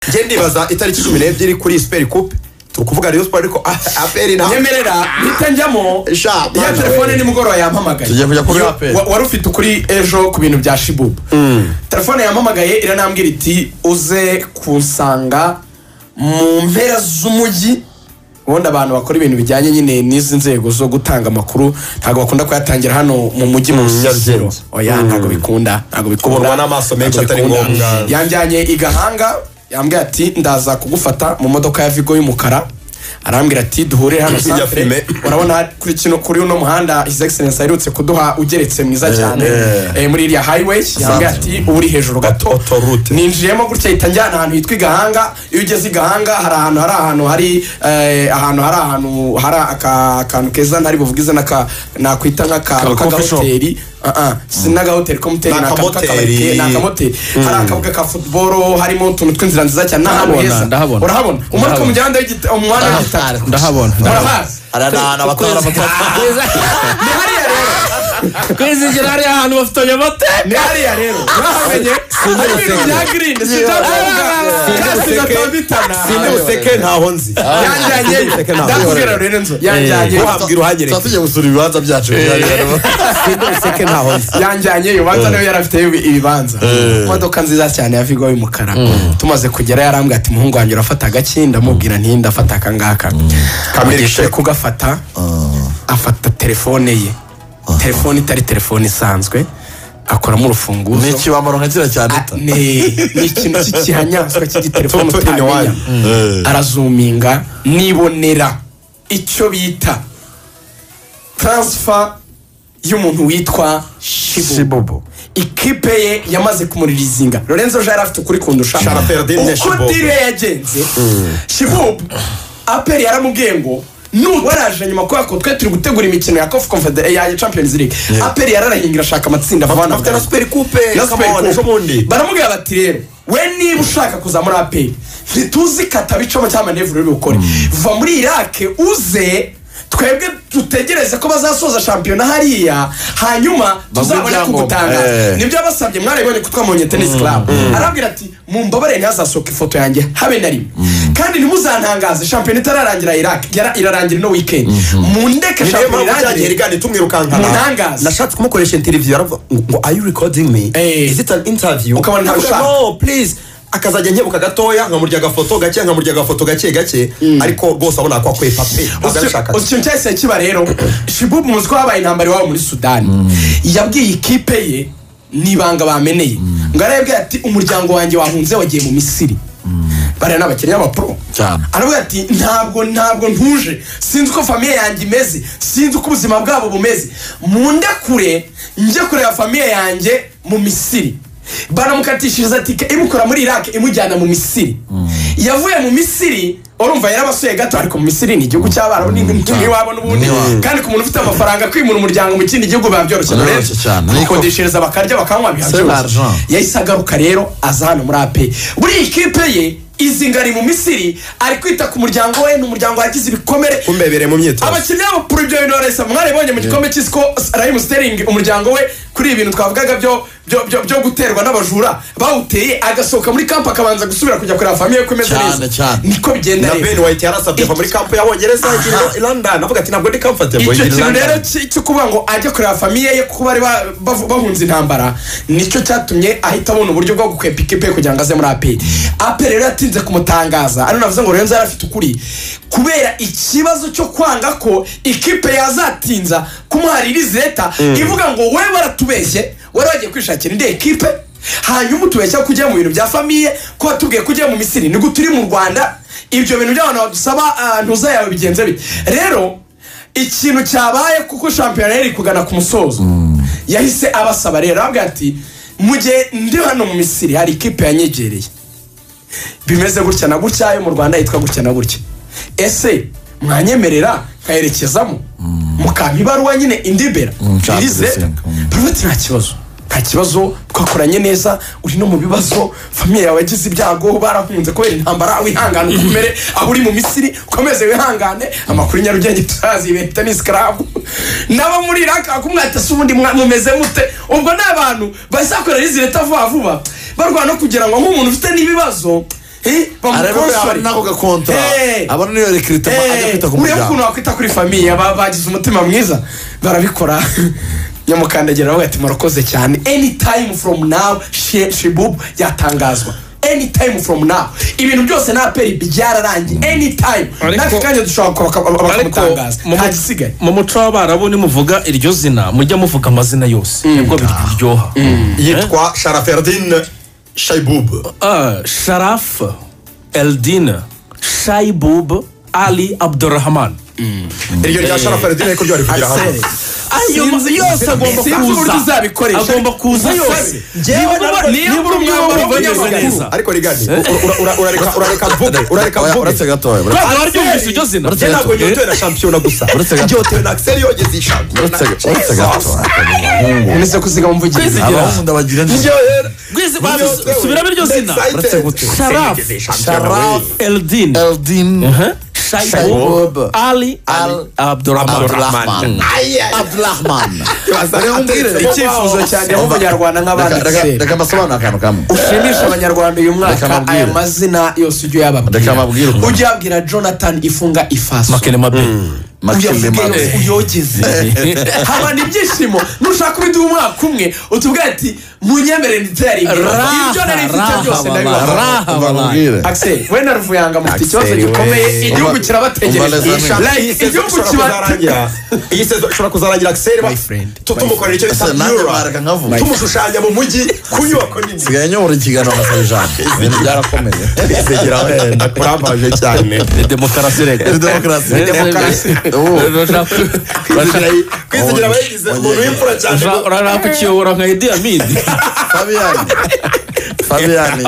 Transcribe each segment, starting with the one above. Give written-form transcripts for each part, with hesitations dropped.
Njye ndibaza itariki 12 kuri Super Coupe, turi kuvuga Rayon Sport, ariko APR nta Nyemerera mpita njyamo. Sha, Ya mana telefone we. nimugoroba yampamagaye. Tugiye kujya kuri Yo, APR. wari ufite ukuri ejo ku bintu bya Shibubu. Telefone yampamagaye iranambwira iti: "Uze kunsanga mu mpera z'umujyi." Ubundi abantu bakora ibintu bijyanye nyine n'izi nzego zo gutanga amakuru ntabwo bakunda kuyatangira hano mu mujyi, mu rusisiro. Nyarugenge. Oya, ntabwo bikunda, ntabwo bikunda. Kubonwa n'amaso menshi Ntabwo atari bikunda. ngombwa. Yanjyanye i Gahanga, yambwiye ati: "Ndaza kugufata mu modoka ya Vigo y'umukara." Arambwira ati: "Duhurire hano Ya centre." filime. Urabona kuri uno muhanda His Excellence aherutse kuduha, ugeretse, mwiza cyane, muri iriya highway. Yambwiye ati: "Uba uri hejuru gato." Autoroute. Ninjiyemo gutya, ahita njyana ahantu hitwa i Gahanga. Iyo ugeze i Gahanga hari ahantu hari akantu keza ntari buvuge izina, nakwita nk'akantu Ka coffee shop. k'agahoteli. Ah, ah, si n'agahoteli k'omuteri, Ni ni akantu akamoteri. k'akabari ni akamoteri. Hari akabuga ka football, harimo utuntu tw'inzira nziza cyane n'ahantu Ndahabona, heza. ndahabona. Urahabona umanuka mu muhanda umuhanda w'igitaka. Ndahabona. Urahazi? Hari ahantu abatwara moto. Ni hariya rero. Kwizigira hariya ahantu bafitanye amateka. Ni hariya rero, urahamenye, hari ibintu bya green, si ibyangombwa kasi gatambitana. Sindi buseke, ntaho nzi. Yanjyanyeyo. Sindi buseke, ntaho nzi. Ndakubwira rero, inzu yanjyanyeyo. Wambwira uhanyereke. Tuba tugiye gusura ibibanza byacu. Sindi buseke, ntaho nzi. Yanjyanyeyo, ubanza nawe yari afite ibibanza. Imodoka nziza cyane ya Vigo y'umukara. Tumaze kugera yarambwira ati: "Muhungu wanjye, urafata agaki?" Ndamubwira nti: "Ndafata akangaka." Ka milkshake. Agiye kugafata, afata telefone ye, telefone itari telefone isanzwe, akoramo urufunguzo. Ni ikibambaro nka kiriya cya Ah, Nita. ni ikintu cy'igihanyanswa cy'igitelefone Two in utamenya. one. Arazuminga, nibonera icyo bita transfer y'umuntu witwa Shibubu. Shibubu. Ikipe ye yamaze kumuririzinga. Lorenzo Jean yari afite ukuri kundusha. Sharaferdin Uko Shibubu. deal yagenze, Shibubu APR yaramubwiye ngo waraje nyuma, kubera ko twe turi gutegura imikino ya CAF ya Champions League. APR yararahingira, ashaka amatsinda vuba na Bafite na bwangu. Super Coupe. Na Come Super on, Coupe. ejo bundi. Baramubwira bati: "Rero we, niba ushaka kuza muri APR, ntituzi kata bicamo cyangwa manœuvre uri bukore, va muri Iraq uze, twebwe dutegereze ko bazasoza shampiyona hariya, hanyuma tuzabone ibyangombwa." kugutangaza." Nibyo yabasabye, mwarabibonye ko twamubonye Tennis Club. Arabwira ati: "Mumbabarire, ntihazasohoke ifoto yanjye habe na rimwe, kandi ntimuzantangaze shampiyona itararangira." Iraq irarangira ino weekend, mundeke Ni nayo shampiyona mpamvu cyagiye irangire. rigani tumwirukankana. Muntangaze. Nashatse kumukoresha interview, aravuga ngo: "Are you recording me? Is it an interview?" Ukabona Nkavuga, ntabishaka. "No, please." Akazajya nkebuka gatoya, nkamurya agafoto gake, nkamurya agafoto gake gake, ariko rwose abona ko akwepa pe, ntabwo abishakaga. Uzi ikintu cyahise kiba rero? Shibubu, muzi ko habaye intambara iwabo muri Sudani. Yabwiye ikipe ye n'ibanga bameneye, ngo arababwira ati: "Umuryango wanjye wahunze, wagiye mu Misiri." Bariya ni abakinnyi b'aba pro. Cyane. Aravuga ati: Ntabwo ntuje, sinzi uko famille yanjye imeze, sinzi uko ubuzima bwabo bumeze, mundekure njye kureba famille yanjye mu Misiri." Baramukatishiriza tike imukura muri Iraq imujyana mu Misiri. Yavuye mu Misiri, urumva yarabasuye gato, ariko mu Misiri ni igihugu cy'Abarabu, ni nk'iwabo n'ubundi. Kandi ku muntu ufite amafaranga, kwimura umuryango mu kindi gihugu biba byoroshye. Byoroshye cyane. Gukodeshereza, bakarya, bakanywa, biba C'est byoroshye. l'argent. Yahise agaruka rero, aza hano muri APR. Buriya ikipe ye izi ngari mu Misiri, ari kwita ku muryango we, ni umuryango wagize ibikomere. Kumbebereye mu myitozo. Abakinnyi b'aba pro ibyo bintu baresa. Mwarabibonye mu gikombe cy'isi ko Raheem Sterling, umuryango we, kuri ibi bintu twavugaga byo guterwa n'abajura bawuteye, agasohoka muri camp akabanza gusubira kujya kureba famille ko imeze Cyane, neza. cyane. Niko bigenda Na rero. Ben White yarasabye ava muri camp y'Abongereza igira i London, avuga ati: "Ntabwo ndi comfortable Icyo ngira i kintu London." rero cyo kuvuga ngo ajye kureba famille ye kuko bari bahunze intambara, nicyo cyatumye ahita abona uburyo bwo gukwepa ikipe ye kugira ngo aze muri APR. APR rero yatinze kumutangaza, ari navuze ngo Lorenzo yari afite ukuri, kubera ikibazo cyo kwanga ko ikipe yazatinza kumuha release letter ivuga ngo: "We baratubeshye, wari wagiye kwishakira indi ekipe, hanyuma utubeshya ko ugiye mu bintu bya famille, ko watubwiye ko ugiye mu Misiri, ni gute uri mu Rwanda? Ibyo bintu by'abantu badusaba ntuza yawe bigenze bite?" Rero ikintu cyabaye, kuko shampiyona yari kugana ku musozo, yahise abasaba rero, arababwira ati: "Mu gihe ndi hano mu Misiri, hari ikipe yanyegereye bimeze gutya na gutya, yo mu Rwanda, yitwa gutya na gutya. Ese mwanyemerera nkayerekezamo, mukampa ibaruwa nyine indibera Nshaka release letter?" gusenga. Baravuga ati: "Nta kibazo, nta kibazo, twakoranye neza, uri no mu bibazo, famille yawe yagize ibyago, barahunze kubera intambara, wihangane, ukomere aho uri mu Misiri, ukomeze wihangane." Amakuru i Nyarugenge turazi, Tennis Club nabo muri Iraq bakumwata se, ubundi mumeze mute? Ubwo ni abantu bazakorera izi leta vuba vuba, barwana no kugira ngo nk'umuntu ufite n'ibibazo. Bamukonsore nako gakontra abona niyo recruitment ajya kwita ku muryango. Urebe ukuntu wakwita kuri famille bagize umutima mwiza barabikora. Nyamukandagira aravuga ati murakoze cyane, anytime from now Shibub yatangazwa, anytime from now ibintu byose na APR byararangiye, anytime n'aka kanya dushobora bakamutangaza nta gisigaye. Mu muco w'Abarabu nimuvuga iryo zina mujya muvuga amazina yose nibwo biryoha. Yitwa Sharaferdin Shaibub. Sharaf Eldin Shaibub Ali Abdurrahman. Iryo rya Sharaferdin ariko ryo rivugira hamwe. Ayo yose agomba kuza, agomba kuza yose. Niba umwe ariko rigani urareka mvuge, urareka mvuge uretse gatoya urareka iryo zina. Ntabwo nyotewe na shampiyona gusa, nyotewe na Axel yogeze shampiyona. Uretse gatoya nese kuziga mvugira abahungu ndabagira gwizi subiramo iryo zina. Sharaf Eldin Shaibub Ali Abdurrahman. Abdurrahman. Icyifuzo cyane aho abanyarwanda nk'abandi reka mbasobanure akantu kamwe ushimisha abanyarwanda uyu mwaka. Aya mazina yose ujye uyababwira, ujye uyabwira Jonathan Ifunga Ifaso Makene Mabe uyogeze haba ibyishimo. Nushaka ubiduha umwaka umwe utubwira ati munyemere nditari ibyo nari mfite byose ndabibabwira. Axel we na Ruvuyanga mufite ikibazo gikomeye, igihugu kirabategereje. Igihugu kibarangira iyi sezo ishobora kuzarangira Axel tumukorera icyo bita mural, tumushushanya mu mujyi ku nyubako nini. Sigaye nyobora ikiganiro na Sarijane, ibintu byarakomeye. Kwizigira wenda kurambaje cyane. Demokarasi rega, demokarasi. Kwizigira bayigize umuntu w'imfura cyane. Urashaka kukiyobora nka Idi Amin. Fabian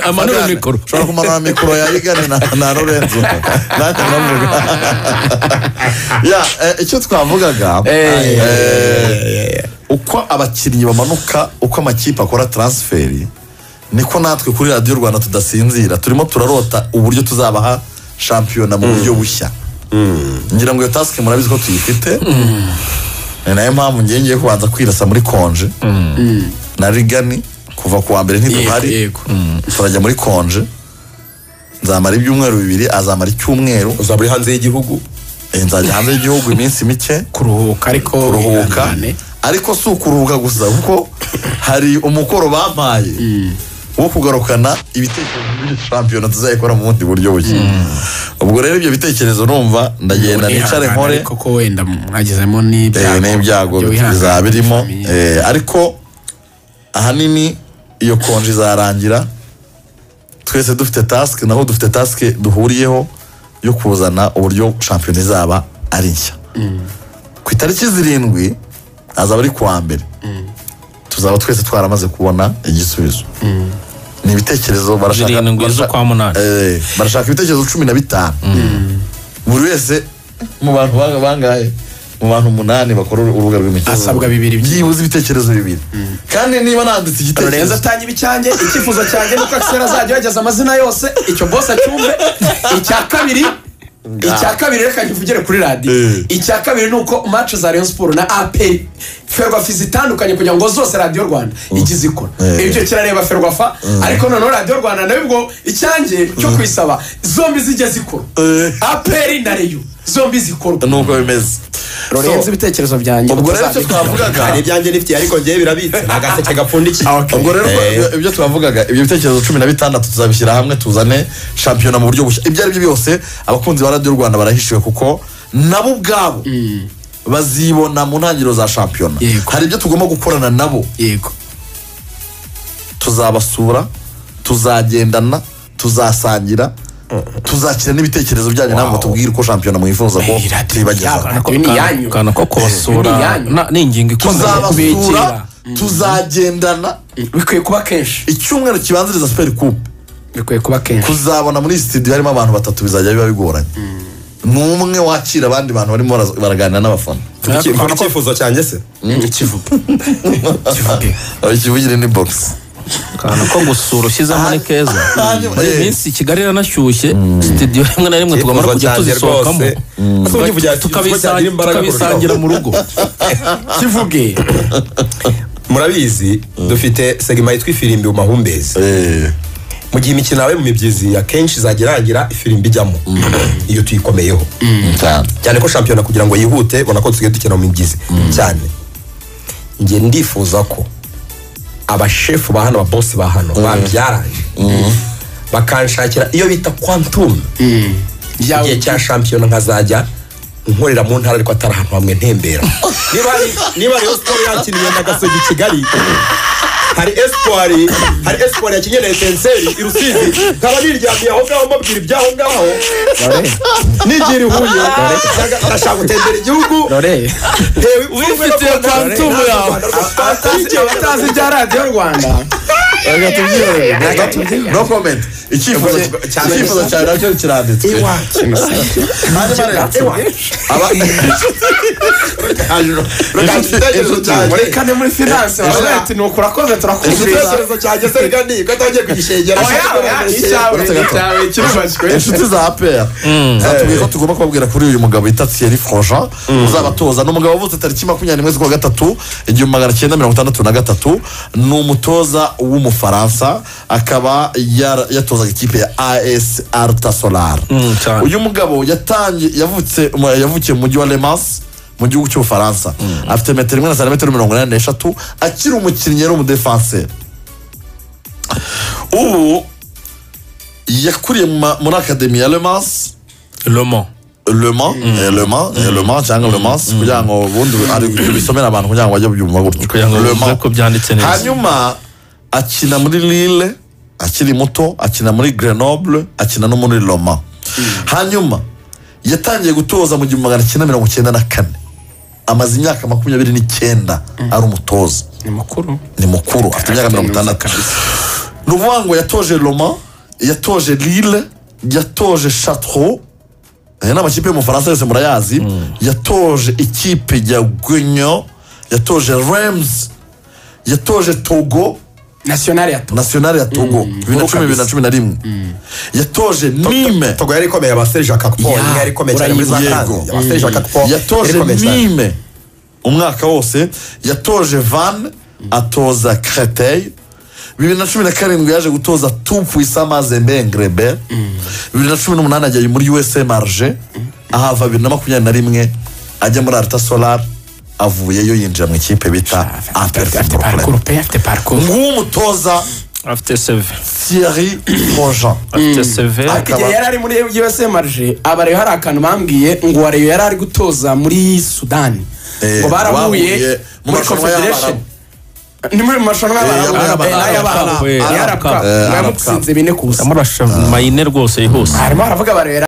amanura mikoro, ushobora kumanura mikoro ya Igane na Lorenzo natwe navuga ya icyo twavugaga uko abakinnyi bamanuka, uko amakipe akora transferi, niko natwe kuri Radio Rwanda tudasinzira, turimo turarota uburyo tuzabaha shampiyona mu buryo bushya. Ngira ngo iyo task murabizi ko tuyifite. Ni nayo mpamvu ngiye kubanza kwirasa muri konje na Rigani kuva kuwa mbere ntiduhari, turajya muri konje, nzamara ibyumweru bibiri, azamara icyumweru. Uzaba uri hanze y'igihugu? Nzajya hanze y'igihugu iminsi mike kuruhuka, ariko kuruhuka ariko si ukuruhuka gusa kuko hari umukoro bampaye wo kugarukana ibitekerezo by'iryo shampiyona tuzayikora mu bundi buryo bushya. Ubwo rero ibyo bitekerezo numva ndagenda nicare nkore koko wenda mwagezemo n'ibyago bizaba birimo, ariko ahanini iyo konje izarangira twese dufite task, naho dufite task duhuriyeho yo kuzana uburyo shampiyona izaba ari nshya. Ku itariki 7 azaba ari kuwa mbere, tuzaba twese twaramaze kubona igisubizo. Ni ibitekerezo barashaka barashaka ibitekerezo 15 buri wese mu bantu bangahe, mu bantu 8 bakora urubuga rw'imikino asabwa bibiri, byibuze ibitekerezo bibiri. Kandi niba nanditse igitekerezo Lorenzo atanga ibicyanjye, icyifuzo cyanjye nuko Axel azajya yageza amazina yose, icyo boss acyumve. Icya kabiri reka nkivugire kuri radio. Icya kabiri nuko match za Rayon Sport na APR Ferwafa zitandukanye kugira ngo zose Radio Rwanda igize ikora. Ibyo kirareba Ferwafa, ariko noneho Radio Rwanda nayo ubwo icyanjye cyo kwisaba zombi zijye zikora. APR na Rayon zombi zikorwa. Nuko bimeze. Lorenzo ibitekerezo byanjye ubwo rero icyo twavugaga hari ibyanjye nifite ariko ngiye birabitse nagaseke gapfundikiye. Ubwo rero ibyo twavugaga ibyo bitekerezo 16 tuzabishyira hamwe tuzane shampiyona mu buryo bushya. Ibyo ari byo byose abakunzi ba Radio Rwanda barahishiwe kuko nabo ubwabo bazibona mu ntangiriro za shampiyona. Hari ibyo tugomba gukorana nabo. Yego. Tuzabasura, tuzagendana, tuzasangira, tuzakira n'ibitekerezo byanyu ntabwo tubwira uko shampiyona mwifuza ko tuyibagezaho. Kana ko kubasura ni ingingo ikomeye. Tuzabasura, tuzagendana, bikwiye kuba kenshi. Icyumweru kibanziriza Super Coupe bikwiye kuba kenshi. Kuzabona muri studio harimo abantu batatu bizajya biba bigoranye. N'umwe wakira abandi bantu barimo baraganira n'abafana. Icyifuzo cyanjye se ikivuge ikivugire ni box. Kana ko gusura ushyizemo ni keza. Muri minsi Kigali iranashyushye, studio rimwe na rimwe tugomba kujya tuzisohokamo tukabisangira mu rugo. Kivuge murabizi dufite segment yitwa ifirimbi mu mahumbezi. Mu gihe imikino yawe mu mibyizi akenshi izajya irangira ifirimbi ijyamo, iyo tuyikomeyeho cyane ko shampiyona kugira ngo yihute ubona ko dusigaye dukina mu mibyizi cyane. Njye ndifuza ko abashefu ba hano, ababosi ba hano babyaranje bakanshakira iyo bita quantum igihe cya shampiyona, nkazajya nkorera mu ntara ariko atari ahantu hamwe ntembera. Niba Rayon Sports yakiniye na Gasogi Kigali, hari Espoir yakinnye na Etincelle i Rusizi, nkaba niryamiye aho ngaho mbabwira ibyaho ngaho, nigira i Huye ndashaka gutembera igihugu. Wifitiye quantum yawe. Abatazi ibya Radiyo Rwanda no comment. Icyifuzo cyawe nacyo kiranditswe. Murekane muri finance ati nuko urakoze turakumvira. Igitekerezo cyanjye se rigani ko atangiye kugishengera. Inshuti za APR zatubwiye ko tugomba kubabwira kuri uyu mugabo bita Thierry Froger uzabatoza. Ni umugabo wavutse tariki 21 z'ukwa gatatu 1963, ni umutoza w'Umufaransa, akaba yatozaga ikipe ya AS Arta Solar. Uyu mugabo yavukiye mu mujyi wa Le Mans mu gihugu cy'Ubufaransa, afite metero 1 na santimetero 83, akiri umukinnyi yari umudefanseri. Ubu yakuriye muri akademi ya Le Mans, Le Mans cyangwa Le Mans, kugira ngo ubundi bisomere abantu kugira ngo bajye byumva gutyo, Le Mans ko byanditse neza. Hanyuma akina muri Lille akiri muto, akina muri Grenoble, akina no muri Le Mans. Hanyuma yatangiye gutoza mu 1994, amaze imyaka 29 ari umutoza. Ni mukuru, afite imyaka 60. Ni ukuvuga ngo yatoje Le Mans, yatoje Lille, yatoje Château, aya ni amakipe yo mu Bufaransa yose murayazi, yatoje ikipe ya Guignon, yatoje Reims, yatoje Togo, National ya Togo 2010-2011, yatoje Nîmes. Togo yari ikomeye, aba Serge Akakpo yari ikomeye cyane muri za kanzu, aba Serge Akakpo yatoje Nîmes umwaka wose, yatoje Vannes, atoza Créteil. 2017 yaje gutoza Tout-Puissant Mazembe Ngrebel. 2018 ajya muri USM Alger, ahava 2021 ajya muri Arta Solar, avuyeyo yinjira mu ikipe bita APR. Ng'umutoza afite CV Thierry Froger afite CV. Igihe yari ari muri USM Alger, abareyo hari akantu bambwiye ngo wareyo yari ari gutoza muri Sudani, ngo barahuye muri Confederation, ni muri marushanwa y'Abarabu, yamutsinze 4-0, amurasha mayine rwose yihuse. Harimo haravuga barera.